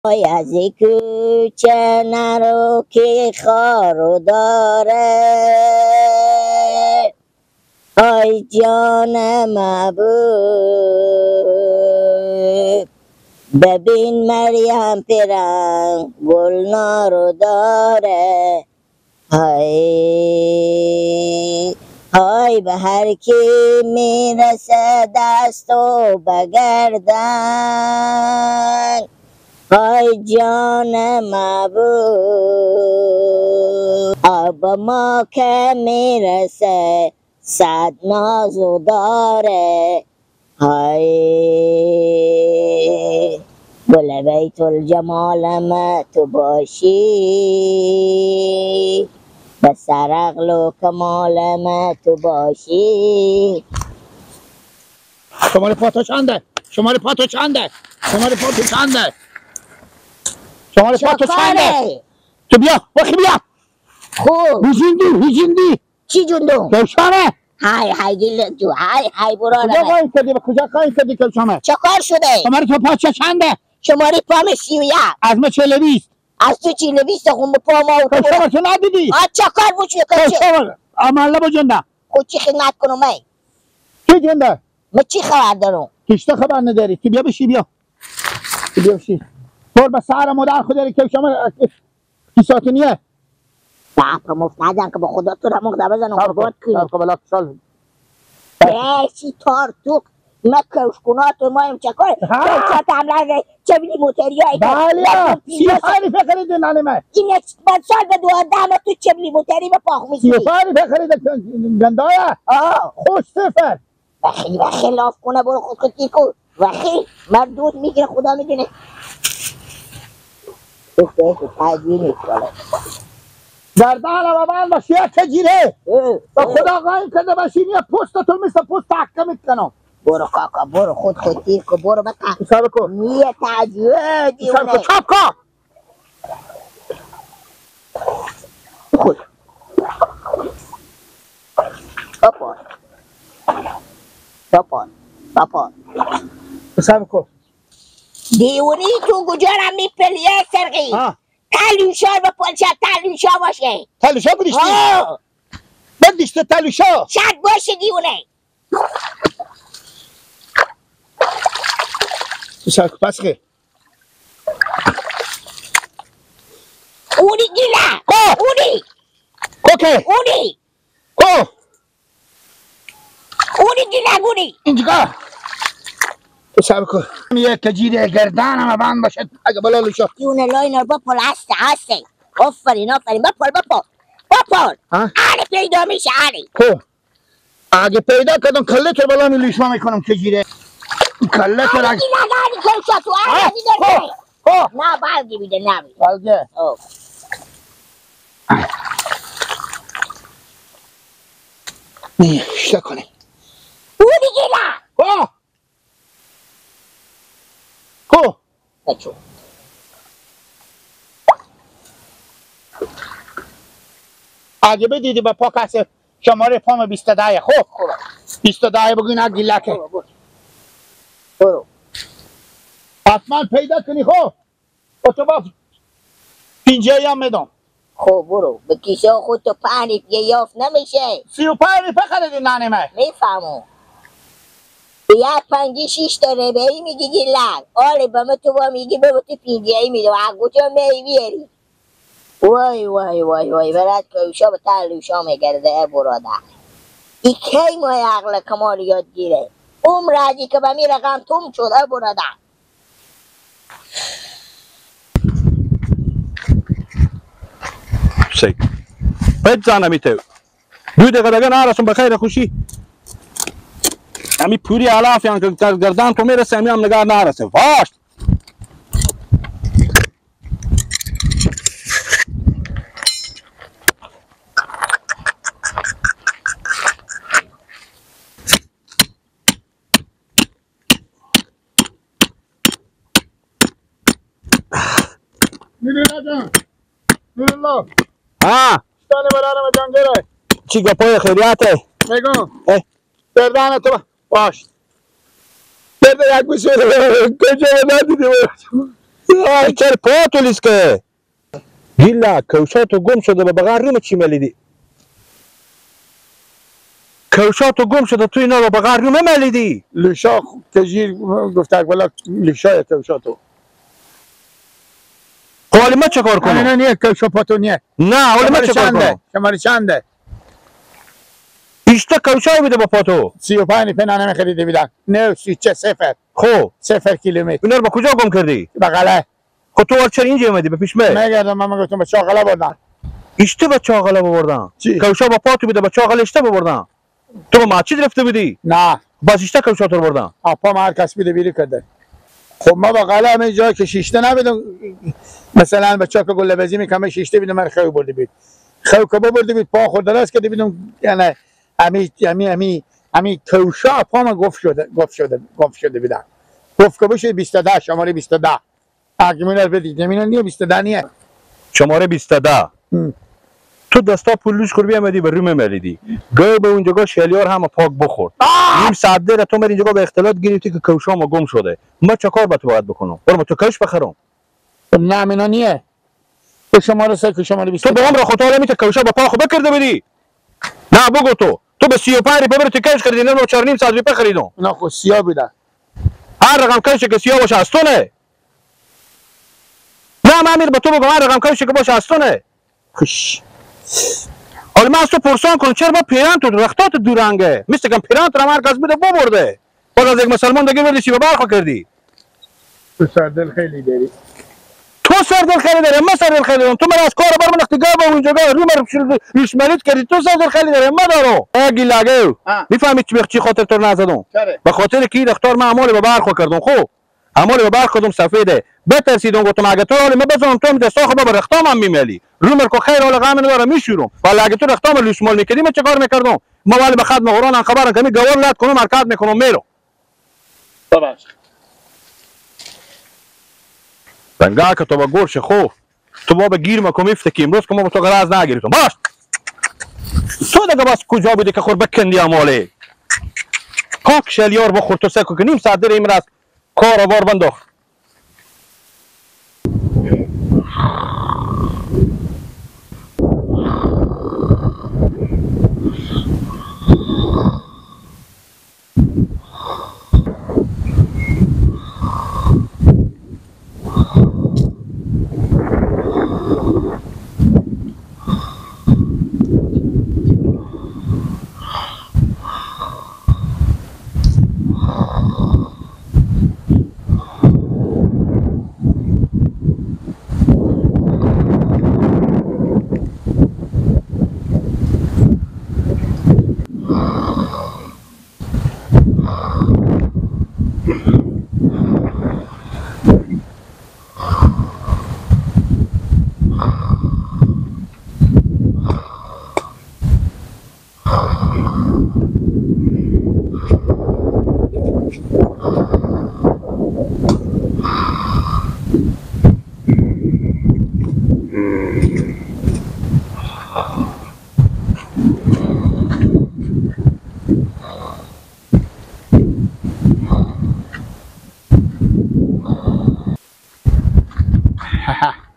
از کوچه نرو که خارو داره، آی جان محبوب. ببین مریم پیرنگ گلنارو داره، های های به هر کی میرسه دستو بگردن، های جان محبوب. آب ما که میرسه صد نازو داره، های گل بیت الجمال ما تو باشی، به سر عقل و کمال ما تو باشی. شماره پا تو چنده؟ شماره پا تو چنده؟ شماره پا تو چنده؟ شماره پا تو چنده؟ تو بیا، بخی بیا. خوب. هیچیندی، هیچیندی. چی جوندم؟ کشامه. های های گل تو، های های برو. کجا قایم کردی؟ کجا قایم کردی کشامه؟ چه کار شده؟ شماره تو پا چه چنده؟ شماره پام 31. از ما 42. از تو 42 خون پا ما. کشامه تو ندیدی؟ آ چه کار بود؟ کشامه عمله بجنده. خود چی خدمت کنم من؟ چی جنده؟ من چی خبر دارم؟ هیچ خبر نداری. تو بیا بشی، بیا. تو بیا بشی. پر به سر مادر خود داری کشامه کیساتونیه. نه مفت نزن که با خدا تو را مقدر بزنم. خب خب سال چی تار توک ما کشکنات ما هم چه کار چه تمرد چه بینی موتری هایی بله 35 بخرید ننه من این یک سال به 12 تو چه بینی موتری به پاخ میزنی 35 بخرید گندایه خوش صفر وخی وخی لاف کنه برو خود خود کن وخی مردود میگیره خدا میدونه تو تجویل میکنه گردن و بند باشی یک جیره با خدا قایم کرده باشی یه پست تو مثل پست تحکم میکنم. برو کاکا برو خود خود تیر کن برو بکن حساب کن یه تجویل دیونه چاپ کن خود بپا بپا بپا حساب کن دیونی تو گجارم میپلیه سرقی تلوشا به پلشا تلوشا باشه تلوشا بودیشتی؟ بودیشتی تلوشا شد باشه دیونه سرکو پس خیر اونی گیله اونی اوکی اونی کو اونی گیله اونی اینجا حساب کن یک جیره گردنم بند باشه اگه بلا لوشا دیونه لاینر بپل هسته هسته آفرین آفرین بپل بپل بپل آره پیدا میشه آره کو اگه پیدا کردم کله تو بلا میلوشما میکنم که جیره کله تو آره تو آره نه بلگی بیده نه بلگه نیشته کنیم اونی گیره کو بچو اگه بدیدی به پا کس شماره پام 22 خب 22 بگو نه گیلکه برو حتما پیدا کنی خب با تو با پینجه هم میدم خب برو به کیسه خود تو پهنی یه یافت نمیشه 35 بخریدی ننه من میفهمم یک پنجی شیش تا ربعی میگی گیلک آره به من تو با میگی به تو پینجه میده و کجا می بیاری وای وای وای وای برات که به تلوشا میگرده برادر ای کی ما عقل کمال یاد گیره عمر ازی که به می رقم توم شد ای برادر سیک بزنم ایتو دو دقیقه دیگه نرسم بخیر خوشی امی پوری علاف یان که گردان تو میرسه امی هم نگاه نرسه باش میریلا جان میریلا ها ستانه برارم جانگره چی گپای خیریته میگم گردان تو باش گرد یک بشه کجا ندیدی آی چرا پاتو لیس که گیلا کوشاتو گم شده به بغیر روم چی ملیدی؟ کوشاتو گم شده تو اینا رو بغیر روم ملیدی؟ لوشا تجیر گفت ولا لوشا کوشاتو. حالی ما چه کار کنم؟ نه نه کوشا پاتو نیه. نه حالی ما چه کار کنم؟ شماره چنده؟ ایشتا کوشای بوده با پاتو. 35 پنانه خریده بیدن. 9 3 0. خب 0 کیلومتر. اینا رو با کجا گم کردی؟ بغله. خب تو چرا اینجا اومدی به پیش من؟ نگردم من گفتم به چاقله بردن. ایشته به چاقله بردن؟ کوشا با پاتو بوده با چاقله اشته بردن. تو با ماچی رفته بودی؟ نه. باز اشته کوشا تو بردن. پا ما هر کس بوده بیری کرده. خب ما بغله همه جای که شیشته نبودم، مثلا به چاک گله بزی میکم شیشته بیدم من خو برده بود. خو که برده بود پا خورده راست که بیدم، یعنی امی امی امی امی کوشا پا ما گفت شده گفت شده گفت شده بیدن. گفت که بشه 22 شماره 22. اگه بدید نمیدونم نیه 22 نیه. شماره 22. تو دستا پولوش خور بیامدی به روم ملیدی. گوی به اونجا شلیار هم پاک بخورد. نیم ساعت دیره تو مری اینجا به اختلاط گرفتی که کوشا ما گم شده. ما چه کار با تو باید بکنم؟ برو تو کوش بخرم. نه مینا نیه. تو شماره 3 که شماره 22. تو به عمر خدا نمیته کوشا با پا خو بکرده بدی. نه بگو تو به 35 روپیه بر تو کوش خریدی، نه 4.5 ساعت روپیه خریدم. نه خو سیاه بوده. هر رقم کوش که سیاه باشه از تو نه. نه من امیر با تو بگم هر رقم کوش که باشه از تو نه. خوش. حالا من از تو پرسان کنم چرا با پیران تو رختات دو رنگه مثل کم پیران تو هر کس بوده ببرده. باز از یک مسلمان دیگه بردی چی به برخوا کردی؟ تو سردل خیلی داری. تو سردل خیلی داری، من سردل خیلی دارم. تو من از کار بر من اختگاه با اونجا رو من ریشملیت کردی. تو سردل خیلی داری، من دارم. اگی لاگو میفهمی چی خاطر تو نزدم؟ به خاطر که این رختار من اعمال به برخوا کردم. خب اعمال به برخوا کردم سفیده. بترسیدم گفتم اگه تو حال من بزنم تو دستا خو بابا رختام هم میمالی. رومر کو خیر حال غم نداره میشورم. ولی اگه تو رختام لوشمال میکردی من چه کار میکردم؟ ما ولی به خدم قرآن خبرم کمی گوار لد کنم حرکت میکنم میرم. ببخش. رنگا که تو با گورش خو تو بابا گیر مکو میفته که امروز که ما با تو غرض نگرفتم. باش تو دیگه باز کجا بودی که خور بکندی اماله؟ پاک شلیار بخور تو سکو که نیم ساعت در امروز کار بار بنداخت.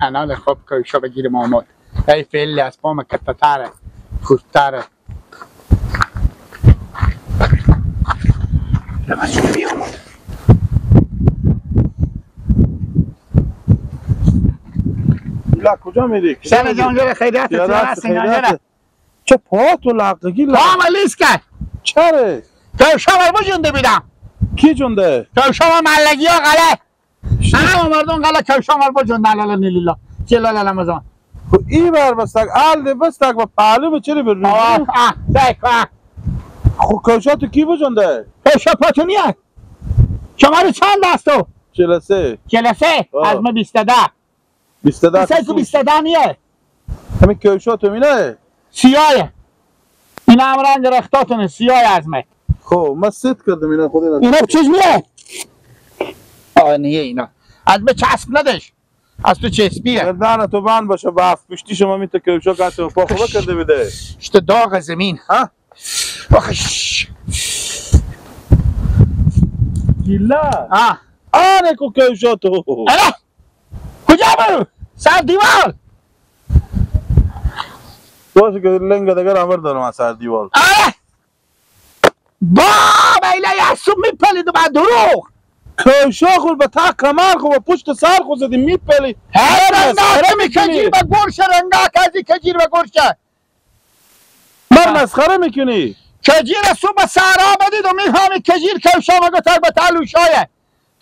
انال خوب کوشا بگیر مامد ای فعلی از پام کتتره خوشتره لا کجا میری؟ سر جان جره خیریت خیریت چه پا تو لقگی پام لیس کرد. چره؟ کوشا بر جونده بیدم. کی جونده؟ کوشا ملگی ها غله همه مردم غله کوشا مال بجونده لالا نیلیلا جلال رمضان. خب ای بر بستک ال بستک و پهلو چرا بر روی؟ آه سیک. خب کوشا تو کی بجونده؟ کوشا پاتونیه. شماره چند است تو؟ 43. 43 از ما 22. 22 22 نیه. همین کوشا تو مینه؟ سیاه. این هم رنگ رختاتونه سیاه از ما. خب من ست کردم اینا خود اینا چیز نیه؟ آه نیه اینا. از به چسب ندش. از تو چسبیه. گردن تو بند باشه با هفت پشتی شما می تو کوشا کسی پا خوبه کرده بده. شت داغ زمین. ها؟ آخش. گیلا. آه. آره کو کوشا تو. آره. کجا بود؟ سر دیوال. باشه که لنگ دیگر امر دارم از سر دیوال. آره بابا ایله یسوم میپلید و بعد دروغ. کوشا خور به تا کمر خو به پشت سر خو زدی میپلی. هر میکجیر به گرشه رنگا کزی کجیر به گرشه. مر مسخره میکنی. کجیر سو به سرا بدید و میفهمی کجیر کوشا مگه تر به تلوشایه.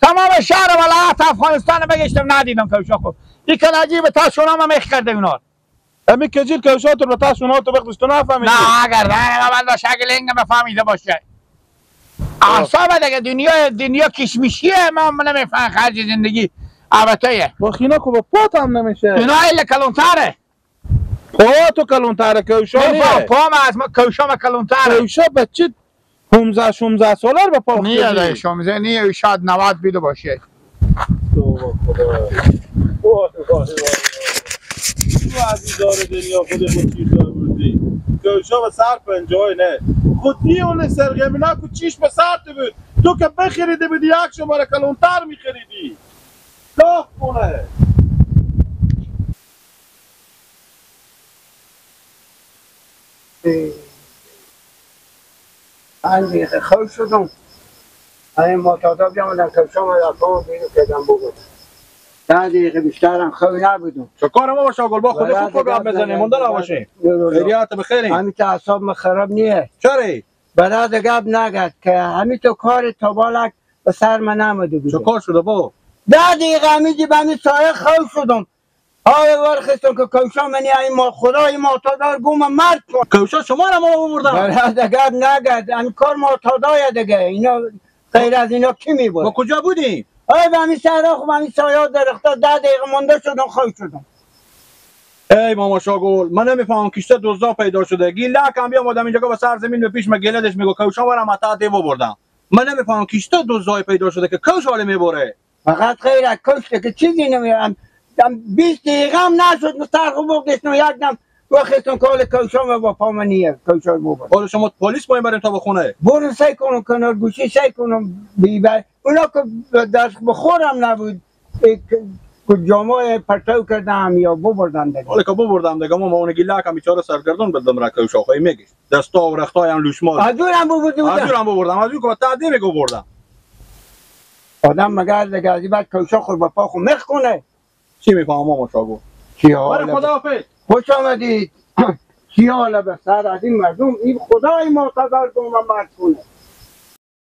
تمام شهر ولایت افغانستان بگشتم ندیدم کوشا خو. این کنجی به تا شونام هم اخ کرده اونا. امی کجیر کوشا تو به تا شونا تو بخدش تو نفهمیدی. نه اگر نه من داشت اگه لنگ بفهمیده باشه. اعصاب دیگه دنیا کشمیشیه من نمیفهم خرج زندگی البته. با خینا کو با پات هم نمیشه. اینا ایل کلونتره. پا تو کلونتره کوشا نیه. پا ما از ما کوشا ما کلونتره. کوشا بچه 15 16 ساله به پا نیه دیگه 16 نیه شاید 90 بیده باشه. تو خدا. وای وای وای. تو عزیزار دنیا خود خود چیز دار بودی. کوشا به سر پنجای نه. خودی اون سرگمینا کو چیش به سر تو بود. تو که بخریده بودی یک شماره کلونتر میخریدی. داغ کنه. من دیگه خوش شدم. این معتادا بیامدن کوشا من از پا بیرون کردم بگو. 10 دقیقه بیشترم خوی نبودم. چه کار ما باشه گل با خود خوب گپ میزنیم مونده نباشیم. خیریات بخیریم. همین تا اعصاب من خراب نیه. چرا؟ برای گپ نگرد که همین تو کار تابالک به سر من نمده بود. چه کار شده با؟ 10 دقیقه همیجی به همین سایه خوش شدم. آیا ورخستم که کوشا منی این ما خدای معتادار گوم مرد کن. کوشا شما را ما آوردم. برای گپ نگرد همین کار معتادای دیگه. اینا غیر از اینا کی میبره؟ ما کجا بودیم؟ آی به همین سرا خب همین سایه درختا 10 دقیقه مونده شدم خوش شدم. ای ماما شاگل من نمیفهمم کشته دزدا پیدا شده. گیله کم بیام آدم اینجا به سر زمین به پیش ما گلدش میگه کوشا برام تا دیو بردم. من نمیفهمم کشته دزدای پیدا شده که کوش حاله میبره. فقط غیر از کوش که چیزی نمیرم. 20 دقیقه هم نشد سر خو بگشتم یک دم وقتون کال کوشا با پا منیه کوشا ببر. حالا شما پلیس باید بریم تا به خونه. برو سعی کنم کنار گوشی سعی کنم بیبر اونا که دست بخورم نبود که جامعه پرتو کردم یا ببردم دیگه. حالا که ببردم دیگه ما اون گیله کم بیچاره سرگردون بدم را کوشا خو میگی دستا و رختای هم لوشمال. از اونم ببردم. از اونم ببردم از اون که تا دیگه ببردم. آدم مگر دیگه از بعد کوشا خور با پا خو مخ کنه. چی میفهمم ماما شاگو؟ چی حالا؟ خداحافظ. خوش آمدید. چی حالا به سر از این مردم این خدای معتبر گم مرد کنه.